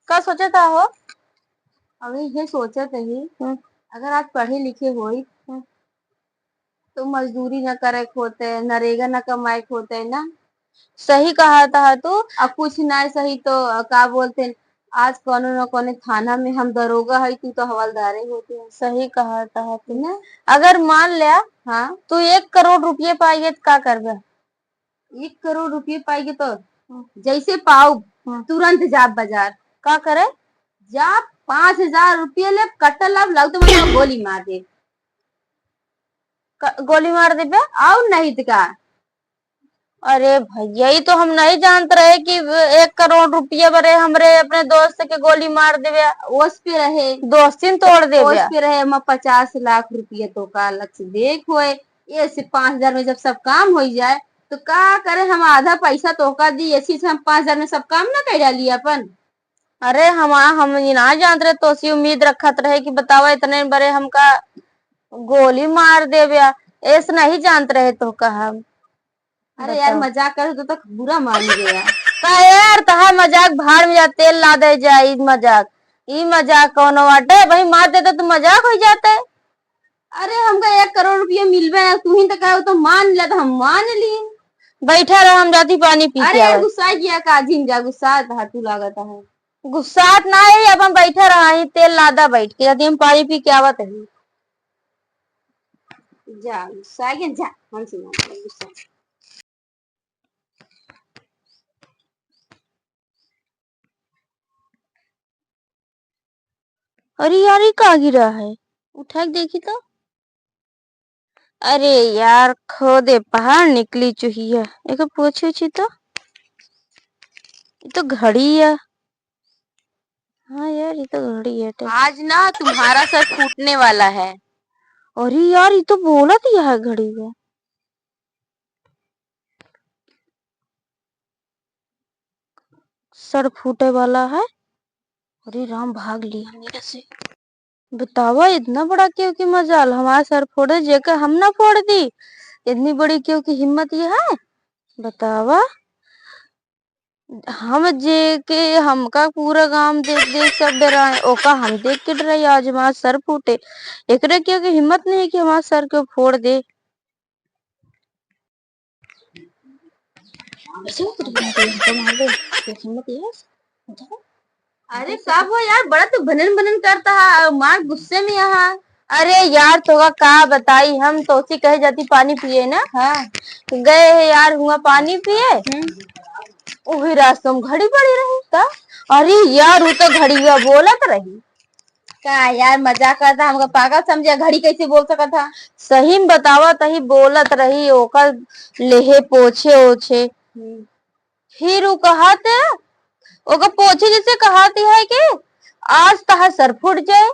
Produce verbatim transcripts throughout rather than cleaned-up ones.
का सोचत हो? अबे ये सोचत ही, हम्म। अगर आज पढ़े लिखे होई, हम्म। तो मजदूरी न करे के होते, नरेगा न कमाए के होते ना। सही कहत ह तू। अब कुछ ना सही तो, अ, का बोलते हैं, आज कोनो न कोनो थाना में हम दरोगा है, तू तो हवलदारे होते हैं। सही कहत ह तू। ना? अगर मान लिया, हाँ। तू एक करोड़ रुपये पाइए तो का करबे? एक करोड़ रुपये पाइए तो हम्म। जैसे पाओ, हम्म। तुरंत जाब बाजार। का करे? जाब, पाँच हजार रुपये ले, कट्टा लाभ, लाऊ तो मतलब गोली मार दे। क-, गोली मार देबे? और नहीं तो का। अरे भैया, ये तो हम नहीं जानत रहे कि एक करोड़ रुपया बरे हमरे अपने दोस्त के गोली मार देबे। ओस पे रहे। दोस्ती न तोड़ देबे। ओस पे रहे, हम पचास लाख रुपया तो का अलग से देख होए, ये से पाँच हजार में जब सब काम हो जाए, तो का करे, हम आधा पैसा तोहका दी, ऐसी से हम पाँच हजार में सब काम ना कर डाली अपन। अरे हम, हम ये ना जानत रहे, तोसी उम्मीद रखत रहे कि बतावा इतने बरे हमका गोली मार देबे, ऐस नहीं जानत रहे तोहका हम। अरे यार, बताओ। मजाक करे तो, तो बुरा मान गया। का यार, तहार मजाक भाड़ में जा, तेल ला दे जा, ई मजाक, ई मजाक कौनो बाटे? भाई मार देते तो मजाक हो जाते। अरे हमका एक करोड़ रुपया मिलबे ना, तू ही तो कहो तो मान ले, तो हम मान ली। बैठा रह, हम जाती पानी पी अरे के यार, आवे। गुस्सा गया का? जिन जा, गुस्सा तू लागत है। गुस्सात ना है, अब हम बैठा रहा ही, तेल लादा बैठ के, यदि हम पानी पी के आवत है। जा, गुस्सा गया, जा, हमसे ना गुस्सा। अरे यार, ई का गिरा है? उठा के देखी तो। अरे यार, खोदे पहाड़ निकली चुहिया। एकर पोछी उछी तो। ई तो घड़ी है। हाँ यार, ई तो घड़ी है। आज ना तुम्हारा सर फूटने वाला है। अरे यार, ई तो बोलत ही है घड़ी है। सर फूटे वाला है। अरे राम, भाग लिया मेरे से। बतावा, इतना बड़ा केहू के मजाल, हमार सर फोड़ दे, जेकर हम ना फोड़ दी। इतनी बड़ी केहू की हिम्मत ये है? बतावा, हम जे के, हमका पूरा गांव देख देख सब डराए, ओका हम देख के डराई, आज हमार सर फूटे। एकरे केहू के हिम्मत नहीं कि हमार सर के फोड़ दे। ऐसे मत बोल, हमको मार दे। तो हिम्मत ये है? बताओ। अरे का हुआ यार, बड़ा तू भनन भनन करता है, मार गुस्से में यहाँ। अरे यार, तोका का बताई, हम तोसी कहे जाती पानी पिए ना। हाँ। गए है यार हुआ पानी पिए। हम्म। वही रास्ता में घड़ी पड़ी रही। का? अरे यार, वो तो घड़िया बोलत रही। का यार, मजाक करता, हमका पागल समझे, घड़ी कैसे बोल सकत था? सही में बतावा, तही बोलत रही, ओकर लेहे पोछे ओछे। हम्म। फिर उ कहत, ओकर पोछे जैसे कहत है कि आज तहार सर फूट जाए।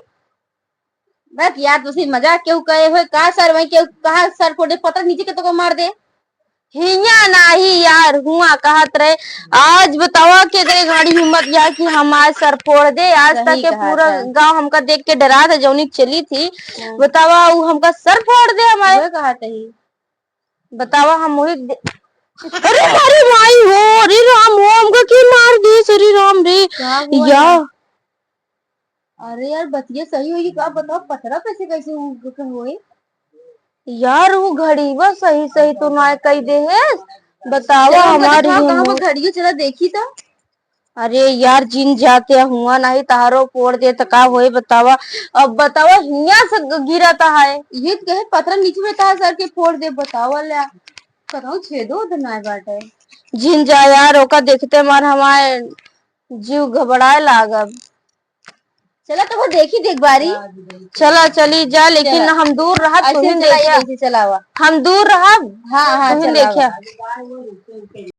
बस यार, तुसी मजाक केहू कहे होए का सर, वहीं केहू कहा सर फूट दे, पत्थर नीचे के तो को मार दे। हियाँ नाही यार, हुआ कहत रहे, आज बतावा केकरे घड़ी हिम्मत या कि हमार सर फोड़ दे। आज तक सही के कहा पूरा था। गाँव हमका देख के डरा था, जौनी चली थी। हाँ। बतावा, उ हमका सर फोड़ दे हमारे। उहे कहत ही। बतावा, हम वही दे-, अरे, अरे माई हो, अरे राम हो, हमका के मार दे, अरे राम रे। का हुआ या यार? अरे यार, बतिया सही होई कि का, बताओ, पतरा कैसे, कैसे हो, होई? यार, वो घड़ीवा सही, सही तो ना कही दे है। बतावा, चलो, हमका हमारी दिखाओ, कहाँ वो हिम्मत। घड़ियो, चला देखी तो। अरे यार, जिन जाते हुआ नहीं, तहारो फोड़ दे तो का होए, बतावा। अब बतावा, हियाँ से ग-, गिरा तो है। ये तो कहे, पतरा नीचे में तहार सर के फोड़ दे, बतावा ले। कतहु छेदो उधर ना बाटे। जिन जा यार, ओका देखते मार हमारे जीव घबराए लागब। चला तो वो देखी देख बारी। चला चली जा, लेकिन चला। हम दूर रहब, ऐसे तुहिन चला, देखा। ऐसे चलावा। हम दूर रहब, हाँ, हाँ, तुहिन चलावा। देखा।